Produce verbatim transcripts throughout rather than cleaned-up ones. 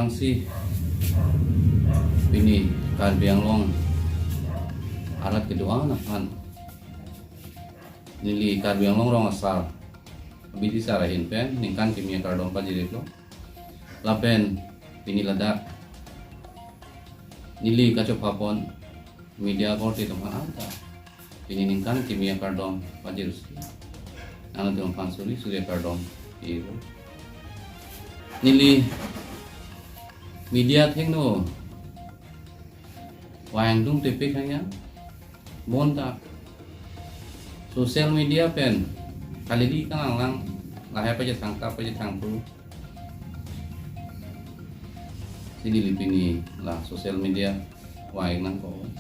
Lasi pini Karbi Anglong arat kedo-an aphan neli Karbi Anglong Rong Asar, Abidi Sar ahin pen ningkan kimi akardom pajirlo. Lapen pini ladak neli kachopapon media korte atum aphan anta pini ningkan kimi akardom pajirsi, nangtum aphan suri suri akardom pajirlo. Neli media athengno vangdun tepik hanya bonta social media pen kalili kalanglang lahai pachethangkap pachethangpru si neli pini la social media vang nangkok.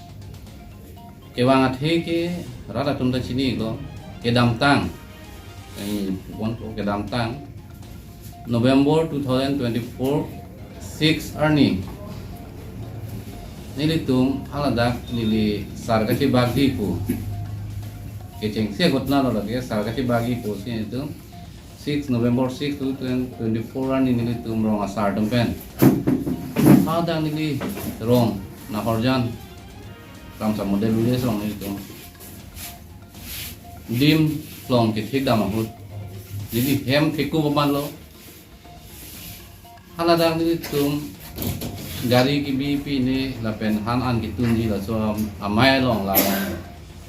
Kevang athe ke rat atum ta chinilo, kedamtang, eh, bon ko kedamtang November two thousand twenty-four, six arni nelitum haladak neli sar kachebakji pu kechengsi agot nalo lake sar kachebakji pu si nelitum six November six two thousand twenty-four arni nelitum Rong Asar atum pen hadak neli rong Nahorjan Kramsa Model Village along nelitum adim along kethekdam ahut neli hem theku pamanlo. Haladak nelitum gari kebi pine lapen han an ketunji laso am-, amei along la,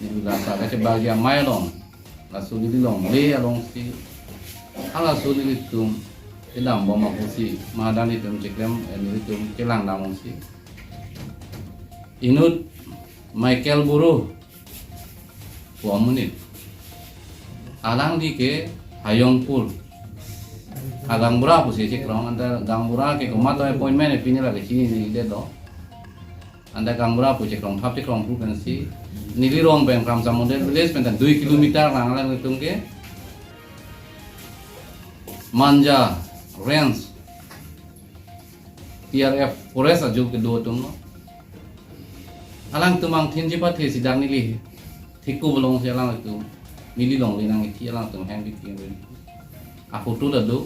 neli la sar kachebakji amei along, laso neli longle alongsi, halaso nelitum kedambom apotsi, ma hadak nelitum cheklem, eh, nelitum kelangdam alongsi inut Michael Boro pu amonit, alangli ke Hayongpur agaonbura pusi chekrong, anta gaonbura ke komat appointment pine lake chinidetlo. Anta gaonbura pu chekrong thap chekrong pu pensi neli rong pen Kramsa Model Village pen ta dui kilometer lang alanglitum ke Manja Range T R F forest ajo kedo atumlo. Alangtum angthin chepathe si dak neli theku alongsi alangtum neli longle nangkethi alangtum hem kethi. Aphoto ta do,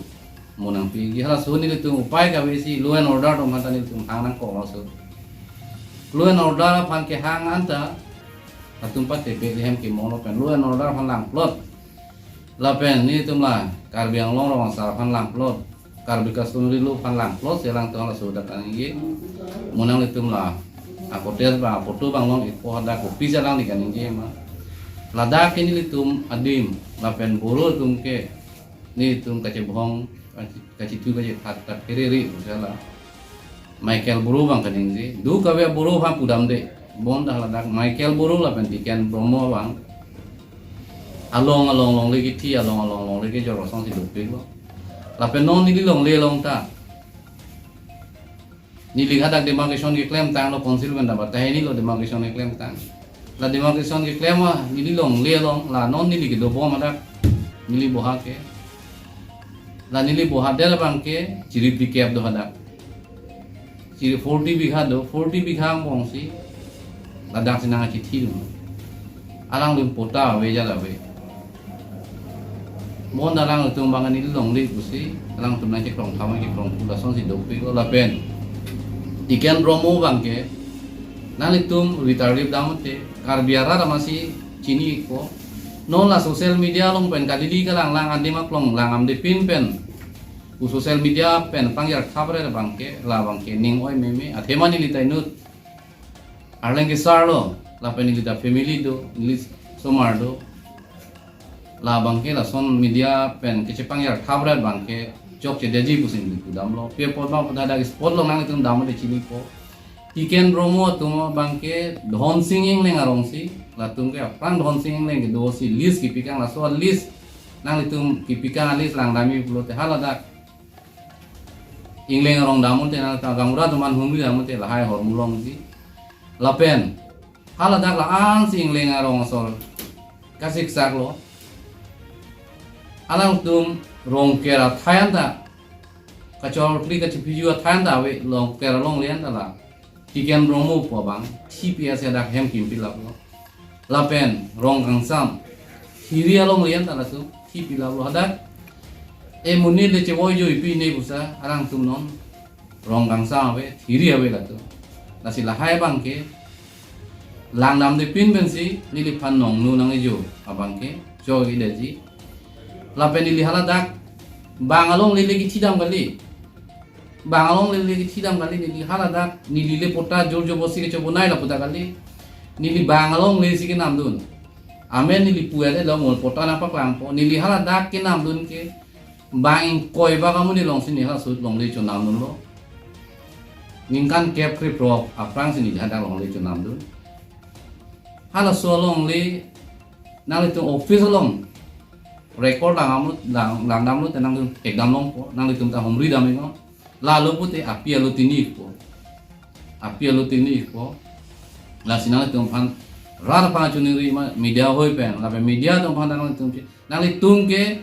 mo nangpiji. Halaso nelitum upai kavesi law and order atum aphan ta nelitum hang nangkok laso. Law and order aphan kehang anta latum pathe pe hem kemolo pen law and order aphan langplot. Lapen nelitum la Karbi Anglong Rong Asar aphan langplot, Karbi customary law aphan langplot si alangtum halaso dak kaningje. Mo nanglitum la akotes ba aphoto abang long-ikpo hadak kopi si alangli kaningje ma. Ladak ke nelitum adim lapen Boro atum ke nelitum kachebhong, kachi-, kachethu kachethat ta pherere pu si la Michael Boro abang kaningje. Do kave Boro aphan pudamde. Bonta ladak Michael Boro lapen Tiken Bromo abang along along longle kethi, along along longle kejor asonsi dopiklo. Lapen non neli longle along ta neli hadak demarcation keklemtanglo, council pen ta batai hini lo demarcation keklemtang. La demarcation keklem a neli longle along, la non neli kedobom hadak neli boha ke. La neli boha det abang ke chiri pikep do hadak. Chiri forty bigha do, forty bigha angbongsi ladak si nangkachethi do. Alangtum patta ave jat ave. Bonta alangtum abang neli longle pusi alangtum nangchekrong thap nangchekrong phu lasonsi dopiklo lapen Tiken Bromo abang ke nanglitum ritarlip damte Karbi arat amatsi chini-ikpo. Non la social media along pen kalili kalanglang adim aklong langdamde pin pen pu social media pen pangjar thapre abang ke, la abang ke ning oi meme, athema neli ta inut arleng kesarlo, lapen neli ta family do, neli somar do. La abang ke lason media pen kechepangjar thapre abang ke chokchedeji pusi neli pudamlo. Pi apot ma pu ta dak spot along nangtum damde chinipo. Tiken Bromo atum abang ke Dhonsing Engleng arongsi, latum ke aphrang Dhonsing Engleng kedosi lease kepikang, laso lease nanglitum kepikang a-lease langdamji pulote haladak Engleng arong damlote nangta gaonbura atum aphan humri damlote lahai ahormu longji. Lapen haladak la-ansi Engleng arong asor kasiksak lo. Alangtum Rongker athai anta, kachorkli kachipiju athai anta ave, Rongker alongle anta la Tiken Bromo pu abang thipik-et si hadak hem kimpilaplo. Lapen Rongkangsam, Hiri alongle anta latum thipilaplo. Hadak e monit le chevoijoipi ne pusi alangtum non rong kangsam ave, thiri ave latum. Lasi lahai abangke langdamde pin pensi neliphan nongnu nang-ejo abangke choi-edetji. Lapen neli haladak bang alongle le kethidam kali. Bang alongle le kethidam kali, neli haladak neli le patta jor jobosti kechobonai lapu ta kali. Neli bang alongle si kenamdun. Amen neli pu-et-et lo, mo patta nangpaklangpo. Neli haladak kenamdun ke bang ingkoi bak amonit alongsi neli halaso alongle chonamdunlo. Ningkan kep kre-phrok aphrangsi neli hadak alongle chonamdun. Halaso alongle nanglitum office along record langdamlo, lang, langdamlo te nangtum thekdam longpo, nanglitum ta humri dam iknon. Lalo pute api alo tini ikpo. Api alo tini ikpo. Lasi nanglitum aphan rat aphan chiningri ma media ahoi pen, lapen media atum aphan nanglitum che, nanglitum ke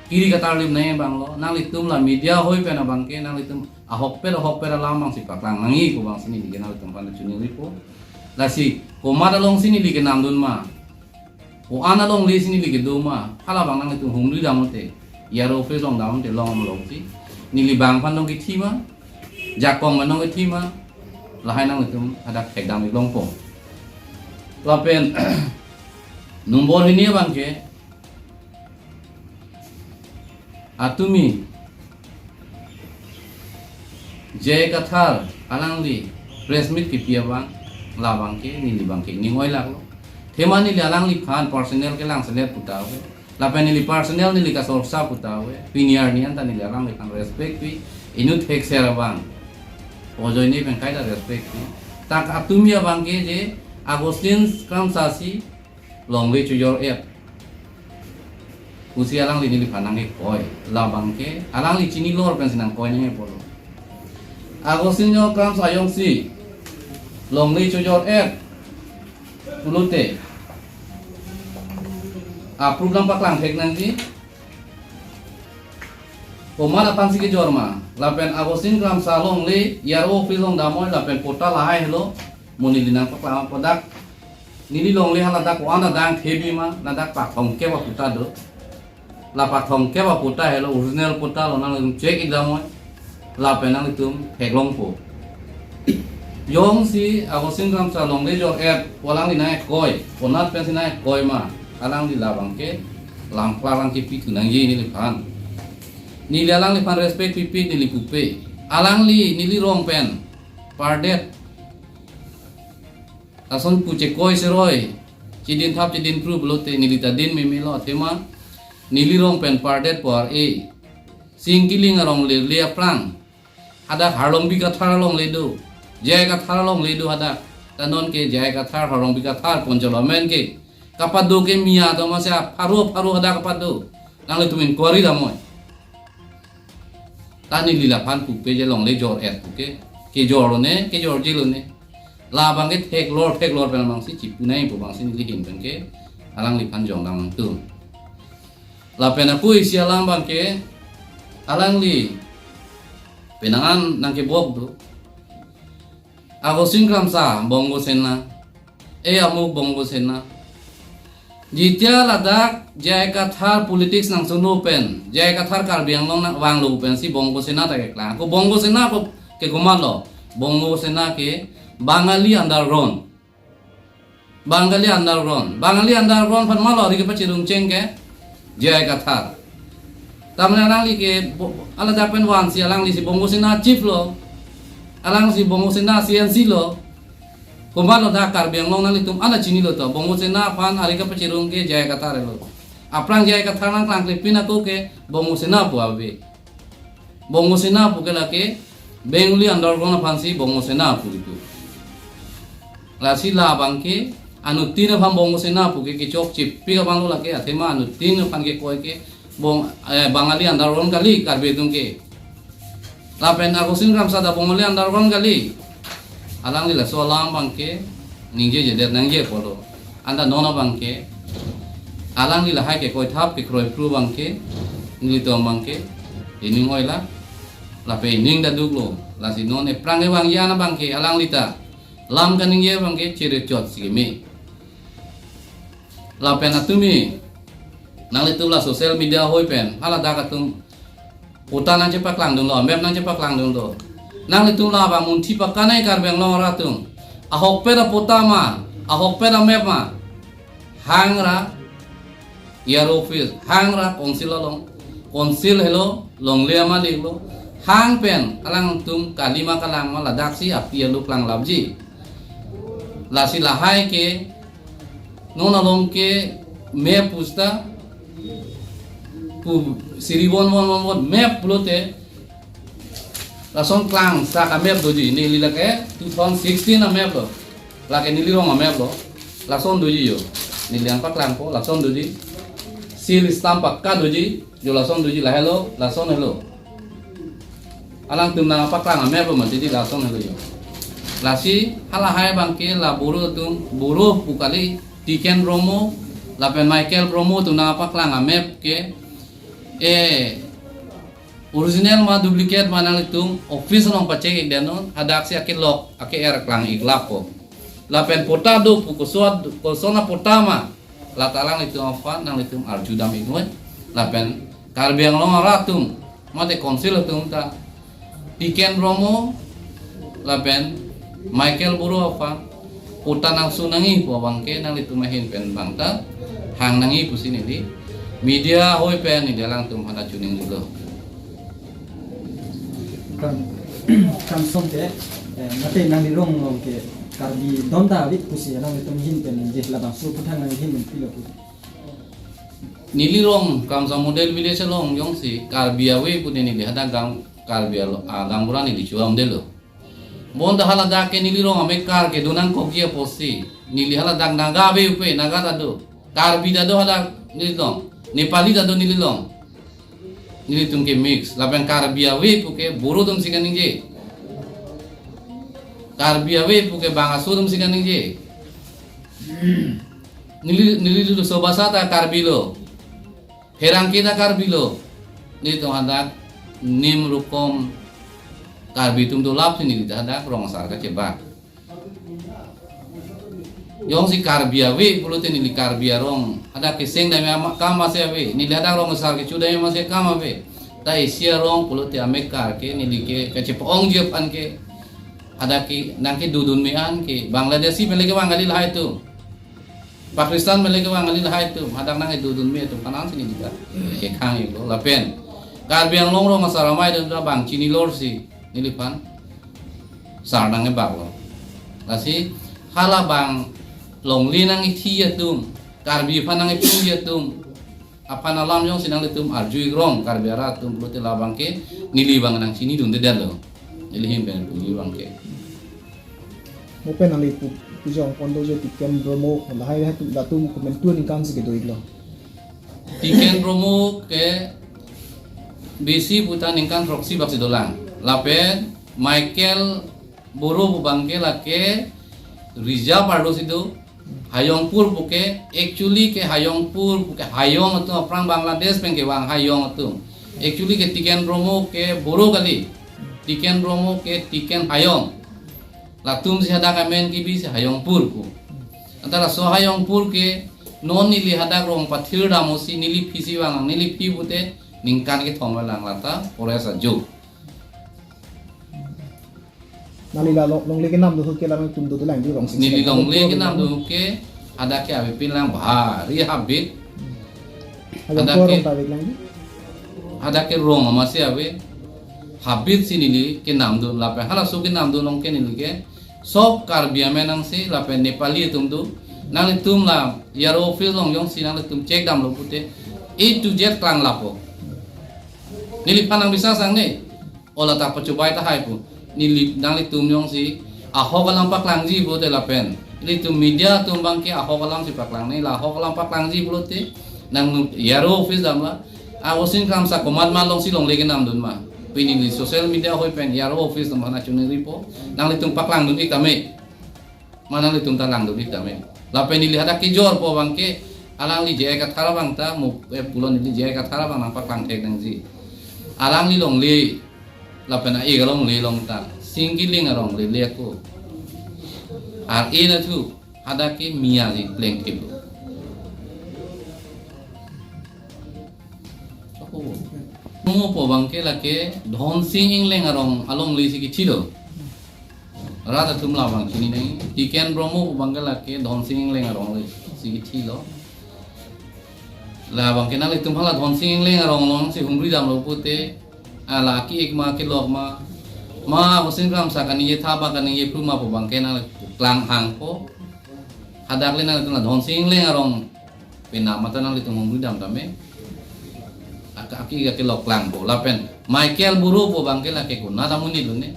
kiri katarlip nai abang lo, nanglitum la media ahoi pen abangke, nanglitum ahokpet ahokpet alam abangsi paklang nangji pu abangsi neli ke nanglitum aphan chiningripo. Lasi komat alongsi neli kenamdun ma, ko-an alongle si neli kedo ma, halabang nanglitum humri dam te, E R O office along dam te, long alongsi neli bang aphan nangkethi ma, jakong aphan nangkethi ma, lahai nanglitum hadak thekdam ik longpo. Lapen nombor hini abangke, atumi J I Kathar alangli press meet kepi abang, labangke neli abangke ning oi laklo. Athema neli alangliphan personal kelang selet pu ta ave. Lapen neli personal neli kasorsa pu ta ave. Pini arni anta neli alangliphan respect pi, inut thekser abang ajoine pen kaita respect pi. Tak atumi abangke je Augustine Kramsa si longle chojor-et pusi alangli neliphan nangkoi, labangke alangli chini lor pensi nangkoi nangji pulo. Augustine Kramsa jongsi longle chojor-et pulote, approve nangpaklang thek nangji. Komat aphansi kejor ma, lapen Augustine Kramsa longle E R O office along damnoi, lapen patta lahai helo, mo neli nangpaklang pu dak, neli longle haladak ko-an adang thebi ma, ladak pathom kep apatta do. La pathom kep apatta helo, original patta lo, nangtum check ik damnoi. Lapen nanglitum theklongpo. Jongsi Augustine Kramsa longle jor-et pu alangli nangkoi, konat pensi nangkoi ma, alangli labangke lam klarang kepi thu nangji neliphan. Neli alangliphan respect pipi neli pupe. Alangli neli rong pen pardet ason pu chekoi seroi, chidin thap chidin phru pulote neli ta din meme lo, athema neli rong pen pardet por e. Singkiling arong le le aphrang, hadak Harlongbi Kathar alongle do, J I Kathar alongle do hadak. Ta non ke J I Kathar, Harlongbi Kathar, Poncholo amen ke kapado ke mia do, mase apharo pharo hadak kapado. Nanglitum inquiry damnoi. Ta neli laphan pupe je longle jor-et puke, kejor lone, kejorje lone. Labangke theklor theklor pen abangsi chipu nangji pu abangsi neli ahin penke alangliphan jongdam nangtum. Lapen ako isi alam abangke, alangli penang an nangkebok do. Augustine Kramsa Bongo Sena, e amuk Bongo Sena. Jitia ladak J I Kathar politics nangsono pen, J I Kathar Karbi Anglong nangvanglo pensi Bongo Sena ta keklang. Ko Bongo Sena ko ke komat lo? Bongo Sena ke Bangali underground. Bangali underground. Bangali underground aphan malo ari kepachirung cheng ke J I Kathar. Tamne alangli ke bo-, aladak pen vansi alanglisi Bongo Sena chief lo. Alangsi Bongo Sena C N C lo. Komat lo dak Karbi Anglong nanglitum ana chinilo to. Bongo Sena aphan ari kepachirung ke J I Kathar lo. Aphrang J I Kathar nangklangklepin ako ke Bongo Sena pu ave. Bongo Sena pu ke lake Bengali underground aphansi Bongo Sena pu itu. Lasi labangke anuttin aphan Bongo Sena pu ke kechok chipi abang lo lake, athema anuttin aphan kekoi ke Bong, eh, Bangali underground kali Karbi atum ke. Lapen Augustine Kramsa ta Bongali underground kali. Alangli laso alam abangke ningjejedet nangji pulo. Anta non abangke alangli lahai kekoi thap kekroi phru abangke nelitum abangke ining oila, lapen ining ta duklo. Lasi non ephrang kevangji an abangke alangli ta lam kaningje abangke chirechot si keme. Lapen atumi nanglitum la social media ahoi pen haladak atum patta nangchepaklangdunlo, map nangchepaklangdunlo. Nanglitum labang munthi pakanai Karbi Anglong arat atum. Ahokpet apatta ma, ahokpet amap ma. Hangra E R O office, hangra council along, council helo, longle amalik lo, hang pen alangtum kali ma kalang ma ladaksi api alu klanglapji. Lasi lahai ke non along ke map pusta pu siri bon bon bon bon map pulote lason klangsak amap doji, neli lake two thousand sixteen amap lo. Lake neli rong amap lo. Lason doji jo. Neli nangpaklangpo, lason doji. Seal stamp pakka doji. Jo lason doji, lahelo, lason helo. Alangtum nangpaklang amap lo mati di, lason helo jo. Lasi halahai abangke la Boro atum, Boro pu kali, Tiken Bromo lapen Michael Bromo atum nangpaklang amap ke, eh, original ma duplicate ma nanglitum office along pacheck-ik dei non, hadaksi akelok ake-er klang-ik lapo. Lapen patta do pu koson, koson apatta ma, lata alanglitum aphan nanglitum arjudam-ik noi. Lapen Karbi Anglong arat atum mate council atum ta Tiken Bromo lapen Michael Boro aphan patta nangso nangji pu abangke nanglitum ahin pen bang ta hang nangji pusi neli media ahoi pen neli alangtum aphan achuning dolo. Kam, kam som ke, eh, mate nangli rong along ke Karbi don ta ave pusi nanglitum ahin pen je labangso aphuthak nangli ahin pen pilo pu. Neli rong Kramsa Model Village along jongsi Karbi ave pute neli hadak gang Karbi alo, ah, gaonbura neli chuam delo. Bonta haladak ke neli rong amekar ke donangkokji apotsi, neli haladak Naga ave pupe, Naga ta do. Karbi ta do hadak neli along. Nepali ta do neli along. Nelitum ke mix. Lapen Karbi ave puke Boro atumsi kaningje. Karbi ave puke bang aso atumsi kaningje. Neli, neli Riso Bhasa ta Karbi lo. Pherangke ta Karbi lo. Nelitum hadak nim rukom Karbi atum dolapsi neli ta hadak rong asar kachebak. Jongsi Karbi ave pulote neli Karbi arong hadak keseng dam ama kam ase ave. Neli hadak rong asar kecho dam ama se kam ave. Ta isi arong pulote amekar ke neli ke kachepa-ongji aphan ke hadak ke nangkedodun me-an ke Bangladeshi pen le kevang kali lahai atum. Pakistan pen le kevang kali lahai atum, hadak nangkedodun me atum aphan si neli ta kekhang-iklo lapen Karbi Anglong rong asar amei atum ta bang chini lorsi neliphan sar nangkebaklo. Lasi halabang longle nangkethi atum, Karbi aphan nangkepingji atum aphan alam jongsi nanglitum arju-ik rong Karbi arat atum pulote labang ke neli bang nangchinidunde detlo. Neli ahin pen pu abangke. Mo pen nangli pu, pu jong pon do je Tiken Bromo lahai hai tu latum komantu aningkan si kedo-iklo. Tiken Bromo ke besi puta ningkan throksi baksi dolang. Lapen Michael Boro pu abangke lake reserve arlo si do. Hayongpur puke, actually ke Hayongpur puke Hayong atum aphrang Bangladesh pen kevang Hayong atum. Actually ke Tiken Bromo ke Boro kali. Tiken Bromo ke Tiken Hayong. Latumsi hadak amen kebisi Hayongpur pu. Anta laso Hayongpur ke non neli hadak rong pathir dam-osi neli aphisi vang, neli aphi pute ningkan kethom lang lata forest ajo. Nangli la long, longle kenam do ke la nangtum dolang di rong sing. Neli longle kenam do ke hadak ke ave pin lang bhari habit. Hadak ke rong ta ave lang di. Hadak ke rong ama si ave. Habit si neli kenam do lapen halaso kenam do along ke neli ke sob Karbi amen nangsi lapen Nepali atum do. Nanglitum la E R O office along jongsi nanglitum check damlo pute A to Z klang lapo. Neliphan nang bisa sang ne. Ola ta pachubai tahai pu. Neli nanglitum jongsi ahok alam paklangji pute lapen ilitum media atum abangke ahok alamsi paklang ne, la ahok alam paklangji pulote nang E R O office damla. A osin kam sa komat ma alongsi longle kenam dun ma. Pini neli social media ahoi pen E R O office atum aphan achuning ripo. Nanglitum paklang dun-ik tame. Ma nanglitum ta lang dun-ik tame. Lapen neli hadak kejorpo abangke alangli J I Kathar abang ta mo, eh, pulo neli J I Kathar abang nangpaklang thek nangji. Alangli longle lapen a-ik alongle along ta Singkiling alongle le ako. Ar-e na thu hadak ke Miya ji pleng kip. Ako. Mo pu abangke lake Dhonsing Engleng arong alongle si kethilo. Rat atum labang chini nang. Tiken Bromo pu abangke lake Dhonsing Engleng arong le si kethilo. Labangke nanglitum hala Dhonsing Engleng arong along si humri damlo pute, ala ki-ik ma, kelok ma, ma Hussein Kramsa kaningje tha ba kaningje phru ma pu abangke nangklang hangpo. Hadak le nanglitum la Dhonsing Engleng arong penam mata nanglitum humri dam tame. Aka aki aki kelok klangpo. Lapen Michael Boro pu abangke lake konat amonit lone.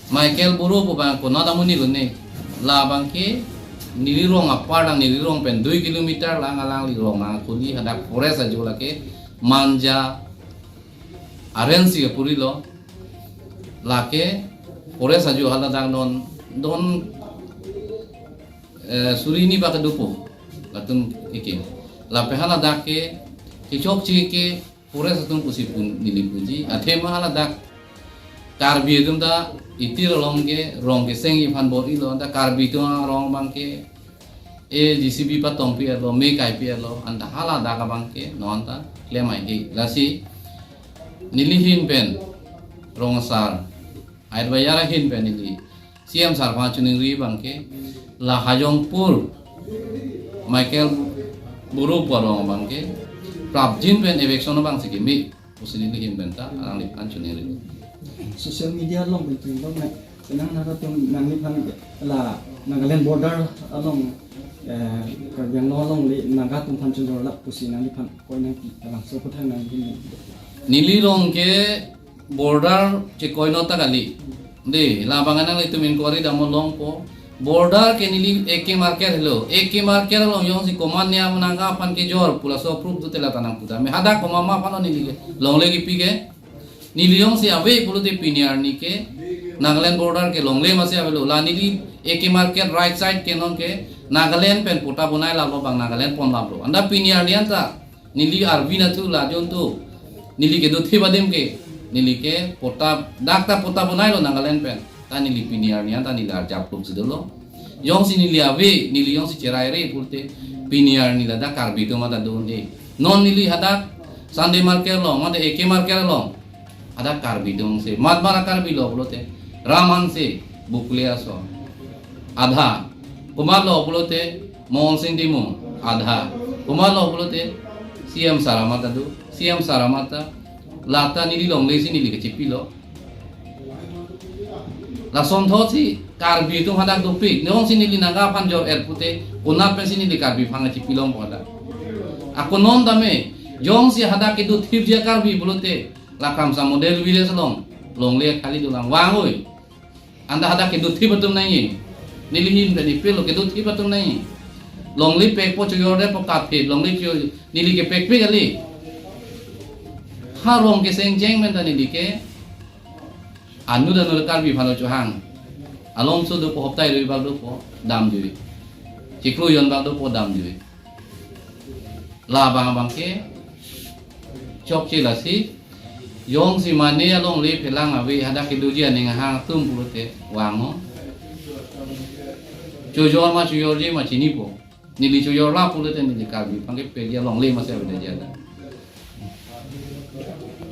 Michael Boro pu abang konat amonit lone. Labangke neli rong apar lang, neli rong pen dui kilometer lang alangli rong nangkuli, hadak forest ajo lake Manja Arensi kapurilo. Lake forest ajo hala dak don, don, eh, suri hini ba kedo pu latum eke. Lapen hala dak ke kechokche ke forest atum pusi pun neli puji. Athema hala dak Karbi atum ta itir along ke rong kesengji aphan bor-ilo, ta Karbi atum arong abangke e J C B patong pi-etlo, me kai pi-etlo, anta hala dak abangke non ta klem ai he. Lasi neli ahin pen rong asar, Ayat Bajar ahin pen neli C M sar aphan choningri abangke, la Hajongpur Michael Boro pu arong abangke prapjin pen eviction abang si keme pusi neli ahin pen ta alangliphan choningri. Social media along pen tuin long na, penang nangtum nangliphan la Nagaland border along, eh, Karbi Anglong alongle Naga atum aphan chojor lap pusi nangliphan koi nangpi, labangso aphuthak nangli. Neli rong ke border chekoi non ta kali. De, labang nanglitum inquiry dam longpo. Border ke neli A K market helo. A K market along jongsi komat ne Naga aphan kejor pu laso proof do te la ta nangpu tame. Hadak komat ma aphan neli ke longle kipi ke. Neli jongsi ave pulote pini arni ke Nagaland border ke longle masi avelo. La neli A K market right side ke non ke Nagaland pen patta bonai lap lo, bang Nagaland pon lap lo. Anta pini arni anta neli Arbi nathu la jontu. Neli kedo thip adim ke. Neli ke patta, dak ta patta bonailo Nagaland pen. Ta neli pini arni anta neli arjap klum si dolo. Jongsi neli ave, neli jongsi cherai re pulote pini arni ladak Karbi atum mata do-un-e. Non neli hadak Sunday market along, mate A K market along, hadak Karbi atum si. Mat mat a-Karbi lo pulote Ram Hanse, Bukle aso, adha. Komat lo pulote Mongol Sing Timung, adha. Komat lo pulote C M sar amat ta do, C M sar amat ta. La ta neli longle si neli kechepilo. Lason thotsi Karbi atum hadak dopik. Jongsi neli Naga aphan jor-et pute, konat pensi neli Karbi aphan kachepi longpo hadak. Ako non tame, jongsi hadak kedo thipji a-Karbi pulote, la Kramsa model village along longle kali dolang, vang oi. Anta hadak kedo thip atum nangji. Neli ahin pen ipilo, kedo thip atum nangji. Longle pekpo, chojor detpo, kaphe, longle cho, neli ke pekpik kali. Ha rong keseng cheng pen ta neli ke anu dan anu Karbi aphan lo chohang. Alomso dopo, hoptai rui bak dopo, damjui. Chiklo jon bak dopo, damjui. Labang abangke chokche lasi, jongsi mane alongle phelang ave, hadak kedoji aning ahang atum pulote vang o. Chojor ma chojorji ma chinipo. Neli chojor lap pulote neli Karbi aphan kepekji alongle masi aveji hadak.